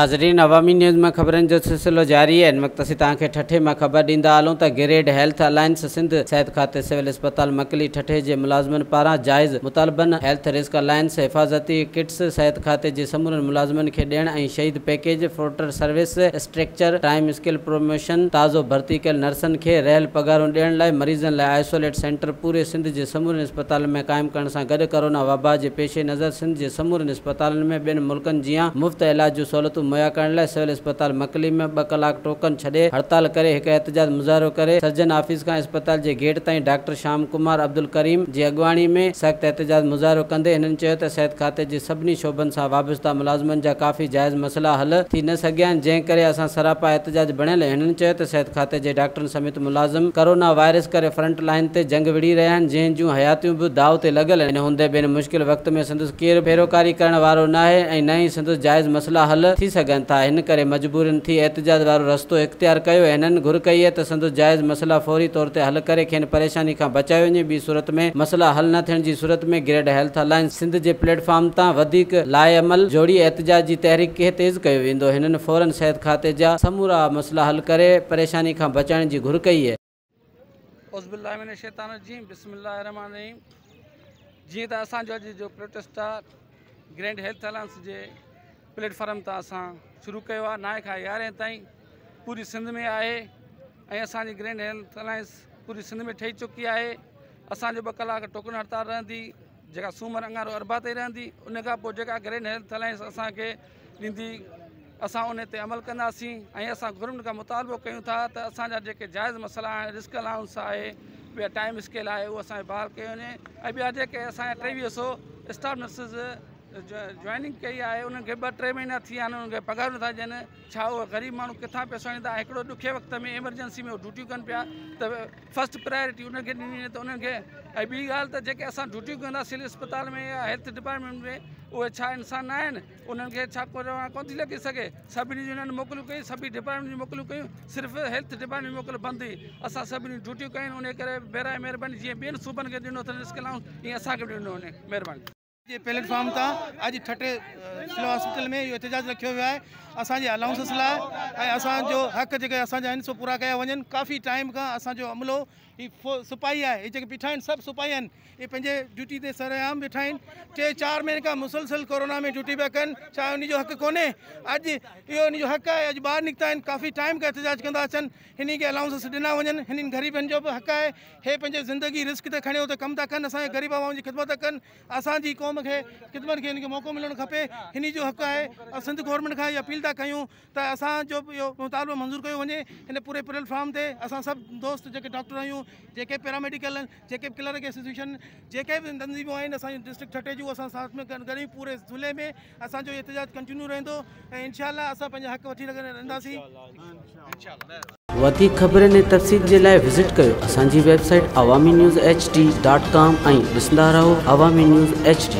ناظرين عوامي نيوز مان خبرن جو سلسلو جاري آهي. هن وقت اسين توهان کي ٺٽي مان خبر ڏيندا هلون ته گريڊ هيلٿ الائنس سنڌ صحت کاتي سول اسپتال مڪلي ٺٽي جي ملازمن پاران جائز مطالبن هيلٿ رسڪ الائنس حفاظتي ڪٽس صحت کاتي جي سمورن ملازمن کي ڏيڻ ۽ شهيد package floater service structure time scale promotion تازو ڀرتي ڪيل نرسن کي رهيل پگهارون ڏيڻ لاء مريضن لاء آئسوليٽ سينٽر پوري سنڌ جي سمورين اسپتالن ۾ قائم ڪرڻ سان گڏ ڪورونا وبا جي پيش نظر سنڌ جي سمورين اسپتالن ۾ ٻين ملڪن جيان مفت علاج جون سهولتون مهيا ڪرڻ لاء سول اسپتال مڪلي ۾ 2 ڪلاڪ ٽوڪن ڇڏي هڙتال ڪري هڪ احتجاج مظاهرو ڪري سرجن آفيس کان اسپتال جي گيٽ تائين ڊاڪٽر شام ڪمار عبدالڪريم جي اڳواڻي ۾ سخت احتجاج مظاهرو ڪندي هنن چيو ته صحت کاتي جي سڀني شعبن سان وابسته ملازمن جا ڪافي جائز مسئلا حل ٿي نه سگهيا آهن، جنهن ڪري اسان سراپا احتجاج بڻيل. هنن چيو ته صحت کاتي جي ڊاڪٽرن سميت ملازم ڪورونا وائرس ڪري فرنٽ لائين تي جنگ وڙهي رهيا آهن، جنهن جون حياتيون به داء تي لڳل آهن، ان هوندي به هن مشڪل وقت ۾ سندس ڪير پيروڪاري ڪرڻ وارو ناهي ۽ نه ئي سندس جائز مسئلا حل ٿي سگهن ٿا، هن ڪري مجبورين ٿي احتجاج وارو رستو اختيار ڪيو. هنن گهر ڪئي ته سندس جائز مسئلا فوري طور تي حل ڪري کين پريشاني کان بچايو وڃي، ٻي صورت ۾ مسئلا حل نه ٿيڻ جي صورت ۾ گريڊ هيلٿ الائنس سنڌ جي پليٽ فارم تان وڌيڪ لاء عمل جوڙي احتجاج جي تحريڪ کي تيز ڪيو ويندو. هنن فورن صحت کاتي جا سمورا مسئلا حل ڪري پريشاني کان بچائڻ جي گهر ڪئي. اعوذ بالله من الشيطان الرجيم بسم الله الرحمن الرحيم. جيئن ته اسان جو اڄ جو پروٽيسٽ آهي گرينڊ هيلٿ الائنس جي پليٽفارم تان اسان شروع ڪيو آهي، 9 کان 11 تائين پوري سنڌ ۾ آهي ۽ اسان جي گرينڊ هيلٿ الائنس پوري سنڌ ۾ ٺهي چڪي آهي. اسان جو 2 ڪلاڪ ٽوڪن هڙتال رهندي، جيڪا سومر اڱارو اربع تائين رهندي. ان کان پوءِ جيڪا گرينڊ هيلٿ الائنس اسان کي ڏيندي اسان ان تي عمل ڪنداسين ۽ اسان گورنمينٽ کان مطالبو ڪيون ٿا ته اسان جا جيڪي جائز مسئلا آهن، رسڪ الائونس آهي، ٻيا ٽائيم اسڪيل آهي، اهو اسان کي بحال ڪيو وڃي ۽ ٻيا جيڪي اسان جا 2300 اسٽاف نرسز جوائننگ ڪئي آهي انهن کي 2-3 مهينا ٿي ويا آهن، انهن کي پگهار نٿا ڏين. ڇا اهي غريب ماڻهو ڪٿان پئسا آڻيندا؟ هڪڙو ڏکي وقت ۾ ايمرجنسي ۾ ڊيوٽيون ڪن پيا ته فرسٽ پرايورٽي انهن کي ڏني وڃي ته انهن کي. ۽ ٻي ڳالهه ته جيڪي اسان ڊيوٽيون ڪنداسين اسپتال ۾ يا هيلٿ ڊپارٽمينٽ ۾ اهي ڇا انسان نه آهن؟ انهن کي ڇا ڪورونا ڪونه ٿي لڳي سگهي؟ سڀني جون انهن موڪلون ڪيون، سڀني ڊپارٽمينٽ جون موڪلون ڪيون، صرف هيلٿ ڊپارٽمينٽ جي موڪل بند هئي. اسان سڀني ڊيوٽيون ڪيون، ان ڪري براءِ مهرباني جيئن ٻين صوبن کي ڏنو اٿن رسڪ الائونس، ائين اسان کي به ڏنو وڃي. مهرباني. جي پليٽ فارم تان اڄ ٺٽي سول هاسپيٽل ۾ اهو احتجاج رکيو ويو آهي اسان جي الائونسز لاءِ ۽ اسان جو حق جيڪي اسان جا آهن سو پورا ڪيا وڃن. ڪافي ٽائيم کان اسان جو عملو هي سپاهي آهي، هي جيڪي بيٺا آهن سڀ سپاهي آهن، اهي پنهنجي ڊيوٽي تي سرعام ويٺا آهن. 3-4 مهينن کان مسلسل ڪورونا ۾ ڊيوٽي پيا ڪن، ڇا ان جو حق ڪونهي؟ اڄ اهو ان جو حق آهي. اڄ ٻاهر نڪتا آهن، ڪافي ٽائيم کان احتجاج ڪندا اچن. هنن کي الائونسز ڏنا وڃن، هنن غريبن جو به حق آهي. هي پنهنجي زندگي رسڪ تي کڻي اتي ڪم ٿا ڪن، اسان جي غريب عوام جي خدمت ٿا ڪن. اسان جي قوم کي خدمت کي هن کي موقعو ملڻ کپي، هن جو حق آهي. سنڌ گورنمينٽ کان اها اپيل ٿا ڪيون ته اسان جو اهو مطالبو منظور ڪيو وڃي. هن پوري پليٽ فارم تي اسان سڀ دوست جيڪي ڊاڪٽر آهيون، جيڪي پيراميڊيڪل آهن، جيڪي به ڪلرڪ ايسوسيئيشن، جيڪي به تنظيمون آهن اسان جي ڊسٽرڪٽ ٺٽي جون، اسان ساٿ ۾ گڏ پوري ضلعي ۾ اسان جو احتجاج ڪنٽينيو رهندو ۽ انشاء الله اسان پنهنجا حق وٺي رهنداسين. وڌيڪ خبرن ۽ تفصيل جي لاءِ وزٽ ڪيو اسان جي website Awami news H D dot com ۽ ڏسندا رهو عوامي نيوز ايڇ ڊي.